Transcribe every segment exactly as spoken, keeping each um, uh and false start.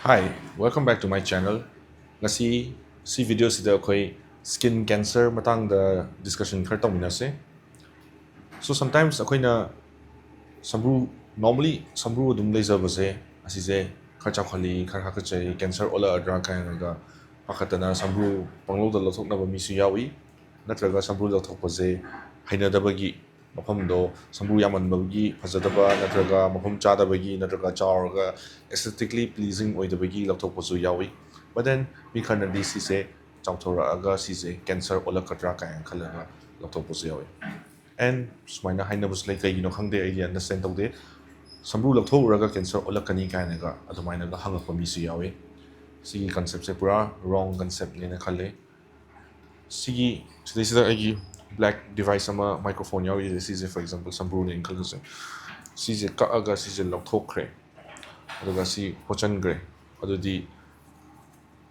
Hi, welcome back to my channel. ꯉꯁꯤ ꯁꯤ ꯚꯤꯗꯤꯑꯣꯁꯤꯗ ꯑꯩꯈꯣꯏ ꯁ꯭ꯀꯤꯟ ꯀꯦꯟꯁꯔ ꯃꯇꯥꯡꯗ ꯗꯤꯁꯀꯁꯟ ꯈꯔ ꯇꯧꯃꯤꯟꯅꯁꯦ꯫ So sometimes ꯑꯩꯈꯣꯏꯅ ꯁꯝꯕ꯭ꯔꯨ, normally ꯁꯝꯕ꯭ꯔꯨ ꯑꯗꯨꯝ ꯂꯩꯖꯕꯁꯦ, ꯑꯁꯤꯁꯦ ꯈꯔ ꯆꯥꯎꯈꯠꯂꯤ, ꯈꯔ ꯍꯥꯀꯠꯆꯩ, ꯀꯦꯟꯁꯔ ꯑꯣꯜꯂꯛꯑꯗ꯭ꯔꯥ ꯀꯥꯏꯅꯒ ꯄꯥꯈꯠꯇꯅ ꯁꯝꯕ꯭ꯔꯨ ꯄꯪꯂꯧꯗ ꯂꯧꯊꯣꯛꯅꯕ ꯃꯤꯁꯨ ꯌꯥꯎꯏ꯫ ꯅꯠꯇ꯭ꯔꯒ ꯁꯝꯕ꯭ꯔꯨ ꯂꯧꯊꯣꯛꯄꯁꯦ ꯍꯩꯅꯗꯕꯒꯤ, ꯃꯐꯝꯗꯣ ꯁꯝꯕ꯭ꯔꯨ ꯌꯥꯝꯃꯟꯕꯒꯤ ꯐꯖꯗꯕ, ꯅꯠꯇ꯭ꯔꯒ ꯃꯐꯝ ꯆꯥꯗꯕꯒꯤ, ꯅꯠꯇ꯭ꯔꯒ ꯆꯥꯎꯔꯒ aesthetically pleasing ꯑꯣꯏꯗꯕꯒꯤ ꯂꯧꯊꯣꯛꯄꯁꯨ ꯌꯥꯎꯏ꯫ But then ꯃꯤ ꯈꯔꯅꯗꯤ ꯁꯤꯁꯦ ꯆꯥꯎꯊꯣꯔꯛꯑꯒ ꯁꯤꯁꯦ ꯀꯦꯟꯁꯔ ꯑꯣꯜꯂꯛꯀꯗ꯭ꯔꯥ ꯀꯥꯏꯅ ꯈꯜꯂꯒ ꯂꯧꯊꯣꯛꯄꯁꯨ ꯌꯥꯎꯏ꯫ And ꯁꯨꯃꯥꯏꯅ ꯍꯥꯏꯅꯕꯁꯨ ꯂꯩ, ꯀꯩꯒꯤꯅꯣ ꯈꯪꯗꯦ, ꯑꯩꯗꯤ ꯑꯟꯗꯔꯁꯇꯦꯟ ꯇꯧꯗꯦ꯫ ꯁꯝꯕ꯭ꯔꯨ ꯂꯧꯊꯣꯛꯎꯔꯒ ꯀꯦꯟꯁꯔ ꯑꯣꯜꯂꯛꯀꯅꯤ ꯀꯥꯏꯅꯒ ꯑꯗꯨꯃꯥꯏꯅꯒ ꯍꯪꯉꯛꯄ ꯃꯤꯁꯨ ꯌꯥꯎꯏ꯫ ꯁꯤꯒꯤ ꯀꯟꯁꯦꯞꯁꯦ ꯄꯨꯔꯥ ꯔꯣꯡ ꯀꯟꯁꯦꯞꯅꯦꯅ ꯈꯜꯂꯦ꯫ ꯁꯤꯒꯤ ꯁꯤꯗꯩꯁꯤꯗ ꯑꯩꯒꯤ ꯕ꯭ꯂꯦꯛ ꯗꯤꯚꯥꯏꯁ ꯑꯃ, ꯃꯥꯏꯀ꯭ꯔꯣꯐꯣꯟ ꯌꯥꯎꯔꯤꯁꯦ, ꯁꯤꯁꯦ for example ꯁꯝꯕ꯭ꯔꯨꯅꯦꯅ ꯈꯜꯂꯁꯦ꯫ ꯁꯤꯁꯦ ꯀꯛꯑꯒ ꯁꯤꯁꯦ ꯂꯧꯊꯣꯛꯈ꯭ꯔꯦ, ꯑꯗꯨꯒ ꯁꯤ ꯍꯣꯠꯆꯟꯈ꯭ꯔꯦ꯫ ꯑꯗꯨꯗꯤ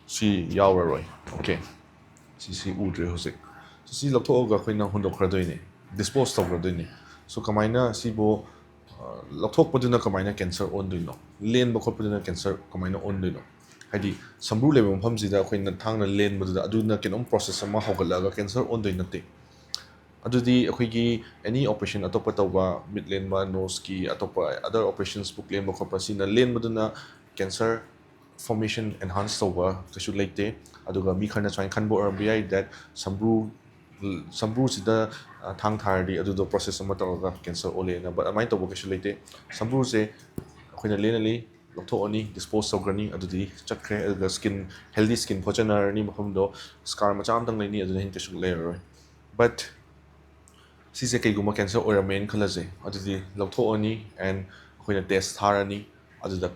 ꯁꯤ ꯌꯥꯎꯔꯔꯣꯏ꯫ ꯑꯣꯀꯦ, ꯁꯤ ꯁꯤ ꯎꯗ꯭ꯔꯦ ꯍꯧꯖꯤꯛ꯫ ꯁꯤ ꯂꯧꯊꯣꯛꯑꯒ ꯑꯩꯈꯣꯏꯅ ꯍꯨꯟꯗꯣꯛꯈ꯭ꯔꯗꯣꯏꯅꯦ, ꯗꯤꯁꯄꯣꯖ ꯇꯧꯈ꯭ꯔꯗꯣꯏꯅꯦ꯫ So ꯀꯃꯥꯏꯅ ꯁꯤꯕꯨ, ꯑ, ꯂꯧꯊꯣꯛꯄꯗꯨꯅ ꯀꯃꯥꯏꯅ ꯀꯦꯟꯁꯔ ꯑꯣꯟꯗꯣꯏꯅꯣ? ꯂꯦꯟꯕ ꯈꯣꯠꯄꯗꯨꯅ ꯀꯦꯟꯁꯔ ꯀꯃꯥꯏꯅ ꯑꯣꯟꯗꯣꯏꯅꯣ? ꯍꯥꯏꯗꯤ ꯁꯝꯕ꯭ꯔꯨ ꯂꯩꯕ ꯃꯐꯝꯁꯤꯗ ꯑꯩꯈꯣꯏꯅ ꯊꯥꯡꯅ ꯂꯦꯟꯕꯗꯨꯗ ꯑꯗꯨꯅ ꯀꯩꯅꯣꯝ ꯄ꯭ꯔꯣꯁꯦꯁ ꯑꯃ ꯍꯧꯒꯠꯂꯛꯑꯒ ꯀꯦꯟꯁꯔ ꯑꯣꯟꯗꯣꯏ ꯅꯠꯇꯦ꯫ ꯑꯗꯨꯗꯤ ꯑꯩꯈꯣꯏꯒꯤ ꯑꯦꯅꯤ ꯑꯣꯄꯔꯦꯁꯟ ꯑꯇꯣꯞꯄ ꯇꯧꯕ, ꯃꯤꯠ ꯂꯦꯟꯕ, ꯅꯣꯁꯀꯤ ꯑꯇꯣꯞꯄ ꯑꯗꯔ ꯑꯣꯄꯔꯦꯁꯟꯁ, ꯄꯨꯛ ꯂꯦꯟꯕ ꯈꯣꯠꯄ, ꯁꯤꯅ ꯂꯦꯟꯕꯗꯨꯅ ꯀꯦꯟꯁꯔ ꯐꯣꯔꯃꯦꯁꯟ ꯑꯦꯟꯍꯥꯟꯁ ꯇꯧꯕ ꯀꯩꯁꯨ ꯂꯩꯇꯦ꯫ ꯑꯗꯨꯒ ꯃꯤ ꯈꯔꯅ ꯁꯨꯃꯥꯏꯅ ꯈꯟꯕ ꯑꯣꯏꯔꯝꯕ ꯌꯥꯏ that ꯁꯝꯕ꯭ꯔꯨ, ꯁꯝꯕ꯭ꯔꯨꯁꯤꯗ, ꯑ, ꯊꯥꯡ ꯊꯥꯔꯗꯤ ꯑꯗꯨꯗꯣ ꯄ꯭ꯔꯣꯁꯦꯁ ꯑꯃ ꯇꯧꯔꯒ ꯀꯦꯟꯁꯔ ꯑꯣꯜꯂꯦꯅ, but ꯑꯗꯨꯃꯥꯏꯅ ꯇꯧꯕ ꯀꯩꯁꯨ ꯂꯩꯇꯦ꯫ ꯁꯝꯕ꯭ꯔꯨꯁꯦ ꯑꯩꯈꯣꯏꯅ ꯂꯦꯟꯂꯅꯤ, ꯂꯧꯊꯣꯛꯑꯅꯤ, ꯗꯤꯁꯄꯣꯖ ꯇꯧꯈ꯭ꯔꯅꯤ, ꯑꯗꯨꯗꯤ ꯆꯠꯈ꯭ꯔꯦ꯫ ꯑꯗꯨꯒ ꯁ꯭ꯀꯤꯟ, ꯍꯦꯜꯗꯤ ꯁ꯭ꯀꯤꯟ ꯐꯣꯠꯆꯟꯅꯔꯅꯤ, ꯃꯐꯝꯗꯣ ꯁ꯭ꯀꯥꯔ ꯃꯆꯥ ꯑꯃꯇꯪ ꯂꯩꯅꯤ, ꯑꯗꯨꯅ ꯍꯦꯟꯅ ꯀꯩꯁꯨ ꯂꯩꯔꯔꯣꯏ꯫ But ꯁꯤꯁꯦ ꯀꯩꯒꯨꯝꯕ ꯀꯦꯟꯁꯔ ꯑꯣꯏꯔꯝꯃꯦꯅ ꯈꯜꯂꯁꯦ, ꯑꯗꯨꯗꯤ ꯂꯧꯊꯣꯛꯑꯅꯤ and ꯑꯩꯈꯣꯏꯅ ꯇꯦꯁ ꯊꯥꯔꯅꯤ, ꯑꯗꯨꯗ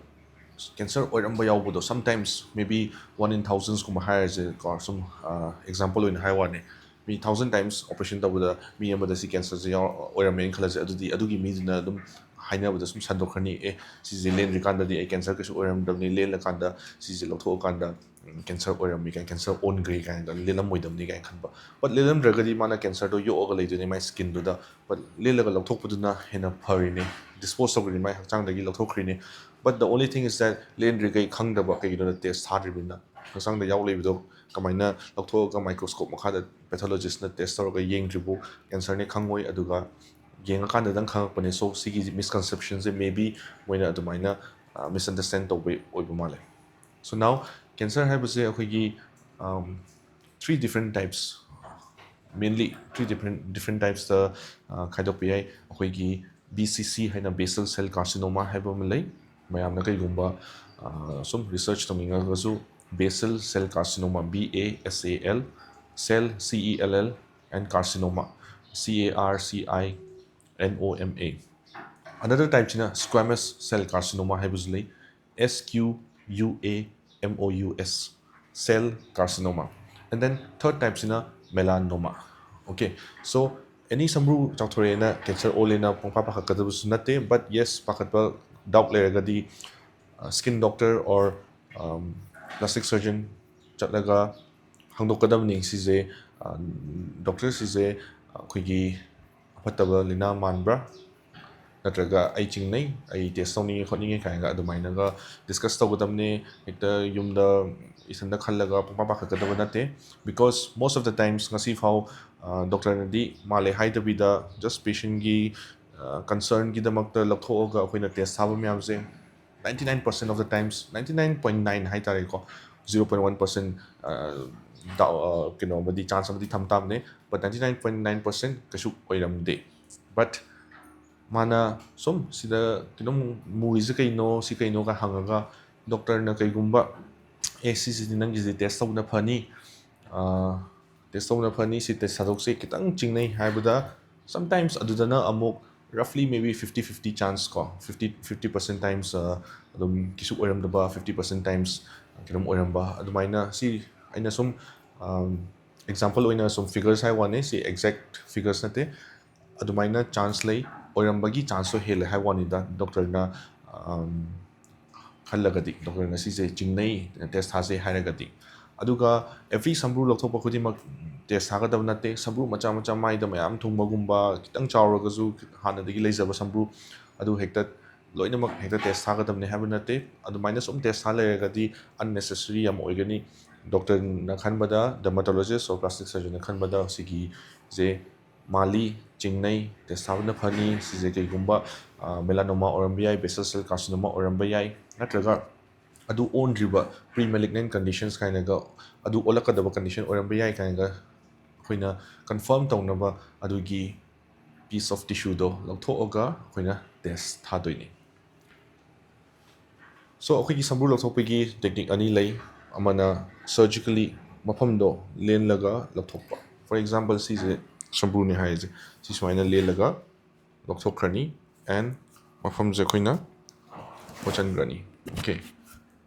ꯀꯦꯟꯁꯔ ꯑꯣꯏꯔꯝꯕ ꯌꯥꯎꯕꯗꯣ, sometimes maybe one in thousandsꯀꯨꯝꯕ ꯍꯥꯏꯔꯁꯦ ꯀꯣ, ꯁꯨꯝ, ꯑ, ꯑꯦꯛꯖꯥꯝꯄꯜ ꯑꯣꯏꯅ ꯍꯥꯏ ꯋꯥꯅꯤ꯫ ꯃꯤ ꯊꯥꯎꯖꯟ ꯇꯥꯏꯝꯁ ꯑꯣꯄꯔꯦꯁꯟ ꯇꯧꯕꯗ ꯃꯤ ꯑꯃꯗ ꯁꯤ ꯀꯦꯟꯁꯔꯁꯦ ꯌꯥꯎ-, ꯑꯣꯏꯔꯝꯃꯦꯅ ꯈꯜꯂꯁꯦ, ꯑꯗꯨꯗꯤ ꯑꯗꯨꯒꯤ ꯃꯤꯗꯨꯅ ꯑꯗꯨꯝ ꯍꯥꯏꯅꯕꯗ ꯁꯨꯝ ꯁꯟꯗꯣꯛꯈ꯭ꯔꯅꯤ, "ꯑꯦ, ꯁꯤꯁꯦ ꯂꯦꯟꯗ꯭ꯔꯤꯀꯥꯟꯗꯗꯤ ꯑꯩ ꯀꯦꯟꯁꯔ ꯀꯩꯁꯨ ꯑꯣꯏꯔꯝꯗꯕꯅꯤ, ꯂꯦꯜꯂꯀꯥꯟꯗ ꯁꯤꯁꯦ ꯂꯧꯊꯣꯛꯑꯀꯥꯟꯗ, ꯎꯝ, ꯀꯦꯟꯁꯔ ꯑꯣꯏꯔꯝꯃꯤ ꯀꯥꯏꯅ, ꯀꯦꯟꯁꯔ ꯑꯣꯟꯈ꯭ꯔꯦ ꯀꯥꯏꯅ, ꯂꯦꯜꯂꯝꯃꯣꯏꯗꯕꯅꯤ" ꯀꯥꯏꯅ ꯈꯟꯕ꯫ But ꯂꯦꯜꯂꯝꯗ꯭ꯔꯒꯗꯤ ꯃꯥꯅ ꯀꯦꯟꯁꯔꯗꯣ ꯌꯣꯛꯑꯒ ꯂꯩꯗꯣꯏꯅꯦ ꯃꯥꯏ ꯁ꯭ꯀꯤꯟꯗꯨꯗ꯫ But ꯂꯦꯜꯂꯒ ꯂꯧꯊꯣꯛꯄꯗꯨꯅ ꯍꯦꯟꯅ ꯐꯔꯤꯅꯦ, ꯗꯤꯁꯄꯣꯖ ꯇꯧꯈ꯭ꯔꯤꯅꯦ, ꯃꯥꯏ ꯍꯛꯆꯥꯡꯗꯒꯤ ꯂꯧꯊꯣꯛꯈ꯭ꯔꯤꯅꯦ꯫ But the only thing is that ꯂꯦꯟꯗ꯭ꯔꯤꯈꯩ ꯈꯪꯗꯕ, ꯀꯩꯒꯤꯅꯣꯗ ꯇꯦꯁ ꯊꯥꯗ꯭ꯔꯤꯕꯅꯤꯅ꯫ ꯍꯛꯆꯥꯡꯗ ꯌꯥꯎ ꯂꯩꯕꯗꯣ ꯀꯃꯥꯏꯅ ꯂꯧꯊꯣꯛꯑꯒ ꯃꯥꯏꯀ꯭ꯔꯣꯁꯀꯣꯞ ꯃꯈꯥꯗ ꯄꯦꯊꯣꯂꯣꯖꯤꯁꯅ ꯇꯦꯁ ꯇꯧꯔꯒ ꯌꯦꯡꯗ꯭ꯔꯤꯕꯨ ꯀꯦꯟꯁꯔꯅꯦ ꯈꯪꯉꯣꯏ, ꯑꯗꯨꯒ ꯌꯦꯡꯉꯀꯥꯟꯗꯗꯪ ꯈꯪꯉꯛꯄꯅꯦ꯫ So ꯁꯤꯒꯤ ꯃꯤꯁꯀꯟꯁꯦꯞꯁꯟꯁꯦ maybe ꯃꯣꯏꯅ ꯑꯗꯨꯃꯥꯏꯅ ꯃꯤꯁꯑꯟꯗꯔꯁꯇꯦꯟ ꯇꯧꯕꯩ ꯑꯣꯏꯕ ꯃꯥꯜꯂꯦ꯫ So now cancer ꯍꯥꯏꯕꯁꯦ ꯑꯩꯈꯣꯏꯒꯤ three different types, mainly three different different typesꯇ ꯈꯥꯏꯗꯣꯛꯄ ꯌꯥꯏ꯫ ꯑꯩꯈꯣꯏꯒꯤ B C C ꯍꯥꯏꯅ basal cell carcinoma ꯍꯥꯏꯕ ꯑꯃ ꯂꯩ, ꯃꯌꯥꯝꯅ ꯀꯩꯒꯨꯝꯕ ꯁꯨꯝ research ꯇꯧꯅꯤꯡꯉꯒꯁꯨ basal cell carcinoma, B A S A L, cell, C E L L, and carcinoma, C A R C I N O M A꯫ Another typeꯁꯤꯅ squamous cell carcinoma ꯍꯥꯏꯕꯁꯨ ꯂꯩ, S Q U A M O U S, cell carcinoma꯫ And then third typeꯁꯤꯅ melanoma꯫ Okay, so any ꯁꯝꯕ꯭ꯔꯨ ꯆꯥꯎꯊꯣꯔꯛꯑꯦꯅ cancer ꯑꯣꯜꯂꯦꯅ ꯄꯪꯄꯥ ꯄꯥꯈꯠꯀꯗꯕꯁꯨ ꯅꯠꯇꯦ꯫ But yes, ꯄꯥꯈꯠꯄ, ꯗꯥꯎꯠ ꯂꯩꯔꯒꯗꯤ skin doctor or plastic surgeon ꯆꯠꯂꯒ ꯍꯪꯗꯣꯛꯀꯗꯕꯅꯤ꯫ ꯁꯤꯁꯦ ꯗꯣꯛꯇꯔ ꯁꯤꯁꯦ ꯑꯩꯈꯣꯏꯒꯤ ꯑꯐꯠꯇꯕ ꯂꯥꯏꯅꯥ ꯃꯥꯟꯕ꯭ꯔꯥ, ꯅꯠꯇ꯭ꯔꯒ ꯑꯩ ꯆꯤꯡꯅꯩ, ꯑꯩ ꯇꯦꯁ ꯇꯧꯅꯤꯡꯉꯦ ꯈꯣꯠꯅꯤꯡꯉꯦ ꯀꯥꯏꯅꯒ ꯑꯗꯨꯃꯥꯏꯅꯒ ꯗꯤꯁꯀꯁ ꯇꯧꯒꯗꯕꯅꯦ꯫ ꯍꯦꯛꯇ ꯌꯨꯝꯗ ꯏꯊꯟꯗ ꯈꯜꯂꯒ ꯄꯨꯡꯄꯥ ꯄꯥꯈꯠꯀꯗꯕ ꯅꯠꯇꯦ꯫ Because most of the times ꯉꯁꯤ ꯐꯥꯎ ꯗꯣꯛꯇꯔꯅꯗꯤ ꯃꯥꯜꯂꯦ ꯍꯥꯏꯗꯕꯤꯗ just ꯄꯦꯁꯦꯟꯒꯤ ꯀꯟꯁꯔꯟꯒꯤꯗꯃꯛꯇ ꯂꯧꯊꯣꯛꯑꯒ ꯑꯩꯈꯣꯏꯅ ꯇꯦꯁ ꯊꯥꯕ ꯃꯌꯥꯝꯁꯦ ninety nine percent of the times, ninety nine point nine ꯍꯥꯏꯇꯥꯔꯦꯀꯣ, zero point one percent ꯀꯩꯅꯣ ꯑꯃꯗꯤ ꯆꯥꯟꯁ ꯑꯃꯗꯤ ꯊꯝ ꯇꯥꯕꯅꯦ꯫ But ninety nine point nine percent ꯀꯩꯁꯨ ꯑꯣꯏꯔꯝꯗꯦ꯫ But ꯃꯥꯅ ꯁꯨꯝ ꯁꯤꯗ ꯈꯤꯇꯪ ꯃꯨꯔꯤꯁꯦ ꯀꯩꯅꯣ, ꯁꯤ ꯀꯩꯅꯣꯒ ꯍꯪꯉꯒ ꯗꯣꯛꯇꯔꯅ ꯀꯩꯒꯨꯝꯕ ꯑꯦ ꯁꯤꯁꯤꯗꯤ ꯅꯪꯒꯤꯁꯤꯗꯤ ꯇꯦꯁ ꯇꯧꯕꯅ ꯐꯅꯤ, ꯇꯦꯁ ꯇꯧꯕꯅ ꯐꯅꯤ, ꯁꯤ ꯇꯦꯁ ꯊꯥꯗꯣꯛꯁꯦ ꯈꯤꯇꯪ ꯆꯤꯡꯅꯩ ꯍꯥꯏꯕꯗ sometimes ꯑꯗꯨꯗꯅ ꯑꯃꯨꯛ roughly maybe fifty fifty chance ꯀꯣ, fifty fifty percent times ꯑꯗꯨꯝ ꯀꯩꯁꯨ ꯑꯣꯏꯔꯝꯗꯕ, fifty percent times ꯀꯩꯅꯣꯝ ꯑꯣꯏꯔꯝꯕ ꯑꯗꯨꯃꯥꯏꯅ꯫ ꯁꯤ ꯑꯩꯅ ꯁꯨꯝ example ꯑꯣꯏꯅ ꯁꯨꯝ figures ꯍꯥꯏ ꯋꯥꯅꯤ, ꯁꯤ exact figures ꯅꯠꯇꯦ꯫ ꯑꯗꯨꯃꯥꯏꯅ ꯆꯥꯟꯁ ꯂꯩ, ꯑꯣꯏꯔꯝꯕꯒꯤ ꯆꯥꯟꯁꯇꯣ ꯍꯦꯜꯂꯦ ꯍꯥꯏ ꯋꯥꯅꯤꯗ, ꯗꯣꯛꯇꯔꯅ ꯈꯜꯂꯒꯗꯤ, ꯗꯣꯛꯇꯔꯅ ꯁꯤꯁꯦ ꯆꯤꯡꯅꯩ ꯇꯦꯁ ꯊꯥꯁꯦ ꯍꯥꯏꯔꯒꯗꯤ꯫ ꯑꯗꯨꯒ every ꯁꯝꯕ꯭ꯔꯨ ꯂꯧꯊꯣꯛꯄ ꯈꯨꯗꯤꯡꯃꯛ ꯇꯦꯁ ꯊꯥꯒꯗꯕ ꯅꯠꯇꯦ꯫ ꯁꯝꯕ꯭ꯔꯨ ꯃꯆꯥ ꯃꯆꯥ ꯃꯥꯏꯗ ꯃꯌꯥꯝ ꯊꯨꯡꯕꯒꯨꯝꯕ, ꯈꯤꯇꯪ ꯆꯥꯎꯔꯒꯁꯨ ꯍꯥꯟꯅꯗꯒꯤ ꯂꯩꯖꯕ ꯁꯝꯕ꯭ꯔꯨ ꯑꯗꯨ ꯍꯦꯛꯇ ꯂꯣꯏꯅꯃꯛ ꯍꯦꯛꯇ ꯇꯦꯁ ꯊꯥꯒꯗꯕꯅꯤ ꯍꯥꯏꯕ ꯅꯠꯇꯦ꯫ ꯑꯗꯨꯃꯥꯏꯅ ꯁꯨꯝ ꯇꯦꯁ ꯊꯥ ꯂꯩꯔꯒꯗꯤ unnecessary ꯌꯥꯝ ꯑꯣꯏꯒꯅꯤ꯫ ꯗꯣꯛꯇꯔꯅ ꯈꯟꯕꯗ, dermatologist or plastic surgeonꯅ ꯈꯟꯕꯗ ꯁꯤꯒꯤꯁꯦ ꯃꯥꯜꯂꯤ, ꯆꯤꯡꯅꯩ, ꯇꯦꯁ ꯊꯥꯕꯅ ꯐꯅꯤ, ꯁꯤꯁꯦ ꯀꯩꯒꯨꯝꯕ melanoma ꯑꯣꯏꯔꯝꯕ ꯌꯥꯏ, basal cell carcinoma ꯑꯣꯏꯔꯝꯕ ꯌꯥꯏ, ꯅꯠꯇ꯭ꯔꯒ ꯑꯗꯨ ꯑꯣꯟꯗ꯭ꯔꯤꯕ pre malignant conditions ꯀꯥꯏꯅꯒ, ꯑꯗꯨ ꯑꯣꯜꯂꯛꯀꯗꯕ condition ꯑꯣꯏꯔꯝꯕ ꯌꯥꯏ ꯀꯥꯏꯅꯒ ꯑꯩꯈꯣꯏꯅ confirm ꯇꯧꯅꯕ ꯑꯗꯨꯒꯤ piece of tissueꯗꯣ ꯂꯧꯊꯣꯛꯑꯒ ꯑꯩꯈꯣꯏꯅ ꯇꯦꯁ ꯊꯥꯗꯣꯏꯅꯤ꯫ So ꯑꯩꯈꯣꯏꯒꯤ ꯁꯝꯕ꯭ꯔꯨ ꯂꯧꯊꯣꯛꯄꯒꯤ technique ꯑꯅꯤ ꯂꯩ꯫ ꯑꯃꯅ surgically ꯃꯐꯝꯗꯣ ꯂꯦꯜꯂꯒ ꯂꯧꯊꯣꯛꯄ꯫ For example, ꯁꯤꯁꯦ ꯁꯝꯕ꯭ꯔꯨꯅꯦ ꯍꯥꯏꯔꯤꯁꯦ, ꯁꯤ ꯁꯨꯃꯥꯏꯅ ꯂꯦꯜꯂꯒ ꯂꯧꯊꯣꯛꯈ꯭ꯔꯅꯤ and ꯃꯐꯝꯁꯦ ꯑꯩꯈꯣꯏꯅ ꯐꯣꯠꯆꯟꯈ꯭ꯔꯅꯤ꯫ Okay,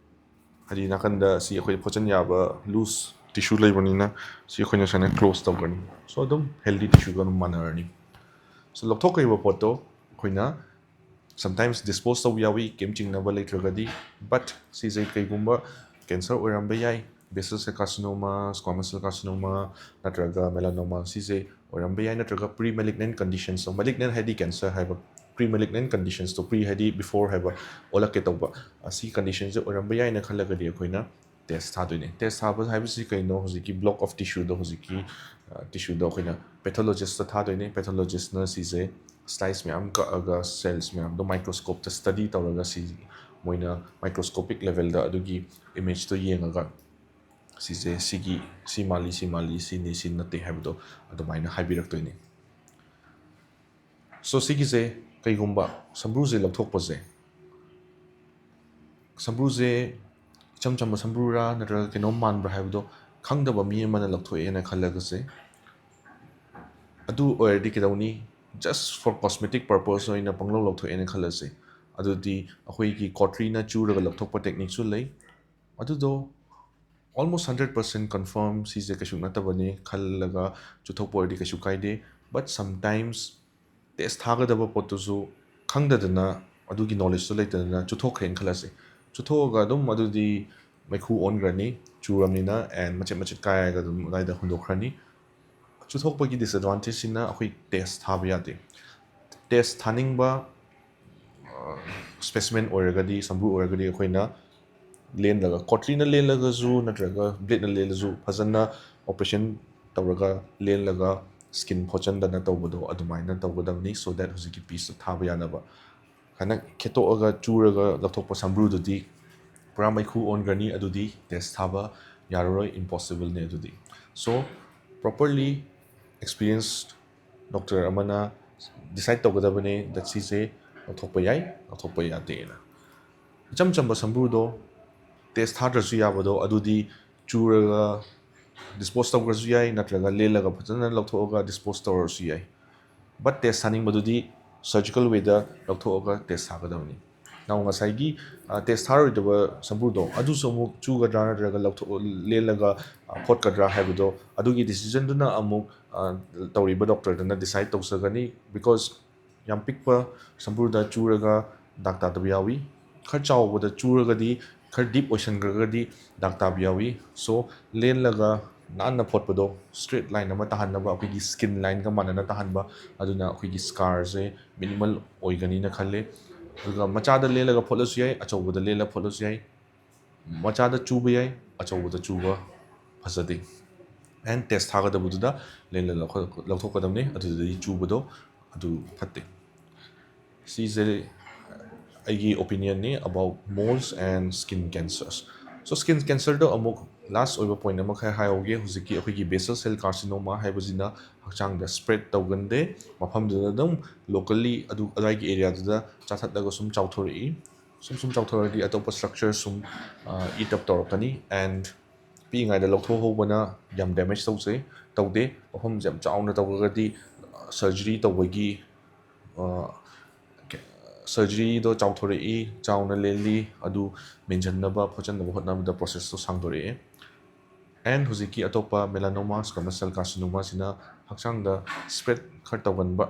ꯍꯥꯏꯗꯤ ꯅꯥꯀꯟꯗ ꯁꯤ ꯑꯩꯈꯣꯏ ꯐꯣꯠꯆꯟ ꯌꯥꯕ loose tissue ꯂꯩꯕꯅꯤꯅ ꯁꯤ ꯑꯩꯈꯣꯏꯅ ꯁꯨꯃꯥꯏꯅ close ꯇꯧꯈ꯭ꯔꯅꯤ꯫ So ꯑꯗꯨꯝ healthy tissueꯒ ꯑꯗꯨꯝ ꯃꯥꯟꯅꯔꯅꯤ꯫ So ꯂꯧꯊꯣꯛꯈ꯭ꯔꯤꯕ ꯄꯣꯠꯇꯣ ꯑꯩꯈꯣꯏꯅ sometimes dispose ꯇꯧꯕ ꯌꯥꯎꯏ, ꯀꯩꯝ ꯆꯤꯡꯅꯕ ꯂꯩꯇ꯭ꯔꯒꯗꯤ꯫ But ꯁꯤꯁꯦ ꯀꯩꯒꯨꯝꯕ cancer ꯑꯣꯏꯔꯝꯕ ꯌꯥꯏ, basal cell carcinoma, squamous cell carcinoma ꯅꯠꯇ꯭ꯔꯒ melanoma, ꯁꯤꯁꯦ ꯑꯣꯏꯔꯝꯕ ꯌꯥꯏ, ꯅꯠꯇ꯭ꯔꯒ pre malignant conditions, malignant ꯍꯥꯏꯗꯤ cancer ꯍꯥꯏꯕ, pre malignant conditionsꯇꯣ, pre ꯍꯥꯏꯗꯤ before ꯍꯥꯏꯕ, ꯑꯣꯜꯂꯛꯀꯦ ꯇꯧꯕ, ꯑꯁꯤ conditionꯁꯦ ꯑꯣꯏꯔꯝꯕ ꯌꯥꯏꯅ ꯈꯜꯂꯒꯗꯤ ꯑꯩꯈꯣꯏꯅ ꯇꯦꯁ ꯊꯥꯗꯣꯏꯅꯦ꯫ ꯇꯦꯁ ꯊꯥꯕ ꯍꯥꯏꯕꯁꯤ ꯀꯩꯅꯣ? ꯍꯧꯖꯤꯛꯀꯤ block of tissueꯗꯣ, ꯍꯧꯖꯤꯛꯀꯤ tissueꯗꯣ ꯑꯩꯈꯣꯏꯅ pathologistꯇ ꯊꯥꯗꯣꯏꯅꯦ꯫ Pathologistꯅ ꯁꯤꯁꯦ slice ꯃꯌꯥꯝ ꯀꯛꯑꯒ cells ꯃꯌꯥꯝꯗꯣ microscopeꯇ study ꯇꯧꯔꯒ, ꯁꯤ ꯃꯣꯏꯅ microscopic levelꯗ ꯑꯗꯨꯒꯤ imageꯇꯣ ꯌꯦꯡꯉꯒ ꯁꯤꯁꯦ ꯁꯤꯒꯤ, ꯁꯤ ꯃꯥꯜꯂꯤ, ꯁꯤ ꯃꯥꯜꯂꯤ, ꯁꯤꯅꯤ, ꯁꯤ ꯅꯠꯇꯦ ꯍꯥꯏꯕꯗꯣ ꯑꯗꯨꯃꯥꯏꯅ ꯍꯥꯏꯕꯤꯔꯛꯇꯣꯏꯅꯦ꯫ So ꯁꯤꯒꯤꯁꯦ ꯀꯩꯒꯨꯝꯕ ꯁꯝꯕ꯭ꯔꯨꯁꯦ ꯂꯧꯊꯣꯛꯄꯁꯦ, ꯁꯝꯕ꯭ꯔꯨꯁꯦ ꯏꯆꯝ ꯆꯝꯕ ꯁꯝꯕ꯭ꯔꯨꯔꯥ ꯅꯠꯇ꯭ꯔꯒ ꯀꯩꯅꯣꯝ ꯃꯥꯟꯕ꯭ꯔꯥ ꯍꯥꯏꯕꯗꯣ ꯈꯪꯗꯕ ꯃꯤ ꯑꯃꯅ ꯂꯧꯊꯣꯛꯑꯦꯅ ꯈꯜꯂꯒꯁꯦ, ꯑꯗꯨ ꯑꯣꯏꯔꯗꯤ ꯀꯩꯗꯧꯅꯤ? Just for cosmetic purpose ꯑꯣꯏꯅ ꯄꯪꯂꯧ ꯂꯧꯊꯣꯛꯑꯦꯅ ꯈꯜꯂꯁꯦ꯫ ꯑꯗꯨꯗꯤ ꯑꯩꯈꯣꯏꯒꯤ cauteryꯅ ꯆꯨꯔꯒ ꯂꯧꯊꯣꯛꯄ techniqueꯁꯨ ꯂꯩ꯫ ꯑꯗꯨꯗꯣ almost hundred percent confirm ꯁꯤꯁꯦ ꯀꯩꯁꯨ ꯅꯠꯇꯕꯅꯤ ꯈꯜꯂꯒ ꯆꯨꯊꯣꯛꯄ ꯑꯣꯏꯔꯗꯤ ꯀꯩꯁꯨ ꯀꯥꯏꯗꯦ꯫ But sometimes test ꯊꯥꯒꯗꯕ ꯄꯣꯠꯇꯨꯁꯨ ꯈꯪꯗꯗꯅ, ꯑꯗꯨꯒꯤ knowledgeꯇꯣ ꯂꯩꯇꯗꯅ ꯆꯨꯊꯣꯛꯈ꯭ꯔꯦꯅ ꯈꯜꯂꯁꯦ꯫ ꯆꯨꯊꯣꯛꯑꯒ ꯑꯗꯨꯝ ꯑꯗꯨꯗꯤ ꯃꯩꯈꯨ ꯑꯣꯟꯈ꯭ꯔꯅꯤ, ꯆꯨꯔꯕꯅꯤꯅ, and ꯃꯆꯦꯠ ꯃꯆꯦꯠ ꯀꯥꯏꯔꯒ ꯑꯗꯨꯝ ꯑꯗꯨꯋꯥꯏꯗ ꯍꯨꯟꯗꯣꯛꯈ꯭ꯔꯅꯤ꯫ ꯆꯨꯊꯣꯛꯄꯒꯤ disadvantageꯁꯤꯅ ꯑꯩꯈꯣꯏ test ꯊꯥꯕ ꯌꯥꯗꯦ꯫ Test ꯊꯥꯅꯤꯡꯕ ꯁ꯭ꯄꯦꯁꯤꯃꯦꯟ ꯑꯣꯏꯔꯒꯗꯤ, ꯁꯝꯕ꯭ꯔꯨ ꯑꯣꯏꯔꯒꯗꯤ ꯑꯩꯈꯣꯏꯅ ꯂꯦꯟꯂꯒ, ꯀꯣꯇ꯭ꯔꯤꯅ ꯂꯦꯜꯂꯒꯁꯨ ꯅꯠꯇ꯭ꯔꯒ ꯕ꯭ꯂꯦꯗꯅ ꯂꯦꯜꯂꯁꯨ, ꯐꯖꯅ ꯑꯣꯄꯔꯦꯁꯟ ꯇꯧꯔꯒ ꯂꯦꯜꯂꯒ ꯁ꯭ꯀꯤꯟ ꯐꯣꯠꯆꯟꯗꯅ ꯇꯧꯕꯗꯣ ꯑꯗꯨꯃꯥꯏꯅ ꯇꯧꯒꯗꯕꯅꯤ, so that ꯍꯧꯖꯤꯛꯀꯤ ꯄꯤꯁꯇꯣ ꯊꯥꯕ ꯌꯥꯅꯕ꯫ ꯍꯥꯏꯅ ꯈꯦꯠꯇꯣꯛꯑꯒ ꯆꯨꯔꯒ ꯂꯧꯊꯣꯛꯄ ꯁꯝꯕ꯭ꯔꯨꯗꯨꯗꯤ ꯄꯨꯔꯥ ꯃꯩꯈꯨ ꯑꯣꯟꯈ꯭ꯔꯅꯤ, ꯑꯗꯨꯗꯤ ꯇꯦꯁ ꯊꯥꯕ ꯌꯥꯔꯔꯣꯏ, ꯏꯝꯄꯣꯁꯤꯕꯜꯅꯦ ꯑꯗꯨꯗꯤ꯫ So, properly experienced doctor ꯑꯃꯅ ꯗꯤꯁꯥꯏꯠ ꯇꯧꯒꯗꯕꯅꯦ that ꯁꯤꯁꯦ ꯂꯧꯊꯣꯛꯄ ꯌꯥꯏ, ꯂꯧꯊꯣꯛꯄ ꯌꯥꯗꯦꯅ꯫ ꯏꯆꯝ ꯆꯝꯕ ꯁꯝꯕ꯭ꯔꯨꯗꯣ ꯇꯦꯁ ꯊꯥꯗ꯭ꯔꯁꯨ ꯌꯥꯕꯗꯣ ꯑꯗꯨꯗꯤ ꯆꯨꯔꯒ ꯗꯤꯁꯄꯣꯁ ꯇꯧꯈ꯭ꯔꯁꯨ ꯌꯥꯏ, ꯅꯠꯇ꯭ꯔꯒ ꯂꯦꯜꯂꯒ ꯐꯖꯅ ꯂꯧꯊꯣꯛꯑꯒ ꯗꯤꯁꯄꯣꯁ ꯇꯧꯔꯁꯨ ꯌꯥꯏ꯫ ꯕꯠ ꯇꯦꯁ ꯊꯥꯅꯤꯡꯕꯗꯨꯗꯤ ꯁꯔꯖꯤꯀꯦꯜ ꯋꯦꯗ ꯂꯧꯊꯣꯛꯑꯒ ꯇꯦꯁ ꯊꯥꯒꯗꯕꯅꯤ꯫ ꯅꯥꯎ ꯉꯁꯥꯏꯒꯤ ꯇꯦꯁ ꯊꯥꯔꯣꯏꯗꯕ ꯁꯝꯕ꯭ꯔꯨꯗꯣ ꯑꯗꯨꯁꯨ ꯑꯃꯨꯛ ꯆꯨꯒꯗ꯭ꯔꯥ ꯅꯠꯇ꯭ꯔꯒ ꯂꯧꯊꯣꯛ ꯂꯦꯜꯂꯒ ꯐꯣꯠꯀꯗ꯭ꯔꯥ ꯍꯥꯏꯕꯗꯣ ꯑꯗꯨꯒꯤ ꯗꯤꯁꯤꯖꯟꯗꯨꯅ ꯑꯃꯨꯛ ꯇꯧꯔꯤꯕ ꯗꯣꯛꯇꯔꯗꯨꯅ ꯗꯤꯁꯥꯏꯠ ꯇꯧꯖꯒꯅꯤ꯫ ꯕꯤꯀꯣꯁ ꯌꯥꯝ ꯄꯤꯛꯄ ꯁꯝꯕ꯭ꯔꯨꯗ ꯆꯨꯔꯒ ꯗꯥꯛ ꯇꯥꯗꯕ ꯌꯥꯎꯏ꯫ ꯈꯔ ꯆꯥꯎꯕꯗ ꯆꯨꯔꯒꯗꯤ, ꯈꯔ ꯗꯤꯞ ꯑꯣꯏꯁꯟꯈ꯭ꯔꯒꯗꯤ ꯗꯥꯛ ꯇꯥꯕ ꯌꯥꯎꯏ꯫ ꯁꯣ ꯂꯦꯜꯂꯒ ꯅꯥꯟꯅ ꯐꯣꯠꯄꯗꯣ, ꯁ꯭ꯇ꯭ꯔꯦꯠ ꯂꯥꯏꯟ ꯑꯃ ꯇꯥꯍꯟꯅꯕ, ꯑꯩꯈꯣꯏꯒꯤ ꯁ꯭ꯀꯤꯟ ꯂꯥꯏꯟꯒ ꯃꯥꯟꯅꯅ ꯇꯥꯍꯟꯕ, ꯑꯗꯨꯅ ꯑꯩꯈꯣꯏꯒꯤ ꯁ꯭ꯀꯥꯔꯁꯦ ꯃꯤꯅꯤꯃꯜ ꯑꯣꯏꯒꯅꯤꯅ ꯈꯜꯂꯦ꯫ ꯑꯗꯨꯒ ꯃꯆꯥꯗ ꯂꯦꯜꯂꯒ ꯐꯣꯠꯂꯁꯨ ꯌꯥꯏ, ꯑꯆꯧꯕꯗ ꯂꯦꯜꯂꯒ ꯐꯣꯠꯂꯁꯨ ꯌꯥꯏ꯫ ꯃꯆꯥꯗ ꯆꯨꯕ ꯌꯥꯏ, ꯑꯆꯧꯕꯗ ꯆꯨꯕ ꯐꯖꯗꯦ꯫ ꯑꯦꯟ ꯇꯦꯁ ꯊꯥꯒꯗꯕꯗꯨꯗ ꯂꯦꯟꯂ ꯂꯧꯊꯣꯛꯀꯗꯕꯅꯤ, ꯑꯗꯨꯗꯗꯤ ꯆꯨꯕꯗꯣ ꯑꯗꯨ ꯐꯠꯇꯦ꯫ ꯁꯤꯁꯦ ꯑꯩꯒꯤ ꯑꯣꯄꯤꯅꯤꯌꯟꯅꯤ about moles and skin cancers꯫ So skin ꯀꯦꯟꯁꯔꯗꯣ ꯑꯃꯨꯛ ꯂꯥꯁ ꯑꯣꯏꯕ ꯄꯣꯏꯟ ꯑꯃꯈꯛ ꯍꯥꯏꯍꯧꯒꯦ꯫ ꯍꯧꯖꯤꯛꯀꯤ ꯑꯩꯈꯣꯏꯒꯤ basal cell carcinoma ꯍꯥꯏꯕꯁꯤꯅ ꯍꯛꯆꯥꯡꯗ ꯁ꯭ꯄ꯭ꯔꯦꯗ ꯇꯧꯒꯟꯗꯦ, ꯃꯐꯝꯗꯨꯗ ꯑꯗꯨꯝ ꯂꯣꯀꯦꯜꯂꯤ ꯑꯗꯨ ꯑꯗꯨꯋꯥꯏꯒꯤ ꯑꯦꯔꯤꯌꯥꯗꯨꯗ ꯆꯥꯊꯠꯂꯒ ꯁꯨꯝ ꯆꯥꯎꯊꯣꯔꯛꯏ꯫ ꯁꯨꯝ ꯁꯨꯝ ꯆꯥꯎꯊꯣꯔꯛꯑꯗꯤ ꯑꯇꯣꯞꯄ ꯁ꯭ꯇ꯭ꯔꯛꯆꯔ ꯁꯨꯝ ꯏꯠ ꯑꯞ ꯇꯧꯔꯛꯀꯅꯤ꯫ ꯑꯦꯟ ꯄꯤꯛꯏꯉꯩꯗ ꯂꯧꯊꯣꯛꯍꯧꯕꯅ ꯌꯥꯝ ꯗꯦꯃꯦꯖ ꯇꯧꯖꯩ ꯇꯧꯗꯦ꯫ ꯃꯐꯝꯁꯦ ꯌꯥꯝ ꯆꯥꯎꯅ ꯇꯧꯔꯒꯗꯤ ꯁꯔꯖꯔꯤ ꯇꯧꯕꯒꯤ ꯁꯔꯖꯔꯤꯗꯣ ꯆꯥꯎꯊꯣꯔꯛꯏ, ꯆꯥꯎꯅ ꯂꯦꯜꯂꯤ, ꯑꯗꯨ ꯃꯦꯟꯁꯤꯟꯅꯕ ꯈꯣꯠꯆꯟꯅꯕ ꯍꯣꯠꯅꯕꯗ ꯄ꯭ꯔꯣꯁꯦꯁꯇꯣ ꯁꯥꯡꯗꯣꯔꯛꯑꯦ꯫ ꯑꯦꯟ ꯍꯧꯖꯤꯛꯀꯤ ꯑꯇꯣꯞꯄ melanoma squamous cell carcinoma ꯁꯤꯅ ꯍꯛꯆꯥꯡꯗ ꯁ꯭ꯄ꯭ꯔꯦꯗ ꯈꯔ ꯇꯧꯒꯟꯕ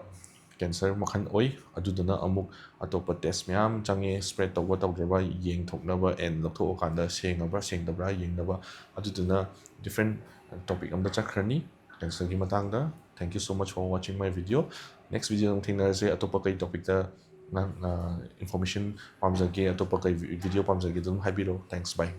ꯀꯦꯟꯁꯔ ꯃꯈꯜ ꯑꯣꯏ꯫ ꯑꯗꯨꯗꯨꯅ ꯑꯃꯨꯛ ꯑꯇꯣꯞꯄ ꯇꯦꯁ ꯃꯌꯥꯝ ꯆꯪꯉꯦ, ꯁ꯭ꯄ꯭ꯔꯦꯗ ꯇꯧꯕ ꯇꯧꯗ꯭ꯔꯕ ꯌꯦꯡꯊꯣꯛꯅꯕ ꯑꯦꯟ ꯂꯧꯊꯣꯛꯑꯀꯥꯟꯗ ꯁꯦꯡꯉꯕ꯭ꯔꯥ ꯁꯦꯡꯗꯕ꯭ꯔꯥ ꯌꯦꯡꯅꯕ꯫ ꯑꯗꯨꯗꯨꯅ ꯗꯤꯐ꯭ꯔꯦꯟ ꯇꯣꯄꯤꯛ ꯑꯝꯗ ꯆꯠꯈ꯭ꯔꯅꯤ ꯀꯦꯟꯁꯔꯒꯤ ꯃꯇꯥꯡꯗ꯫ Thank you so much for watching my video꯫ Next video ꯑꯃꯨꯛ ꯊꯦꯡꯅꯔꯁꯦ ꯑꯇꯣꯞꯄ ꯀꯩ ꯇꯣꯄꯤꯛꯇ ꯅꯪ ꯏꯟꯐꯣꯔꯃꯦꯁꯟ ꯄꯥꯝꯖꯒꯦ, ꯑꯇꯣꯞꯄ ꯀꯩ ꯚꯤꯗꯤꯑꯣ ꯄꯥꯝꯖꯒꯦ ꯑꯗꯨꯝ ꯍꯥꯏꯕꯤꯔꯛꯑꯣ꯫ Thanks, bye.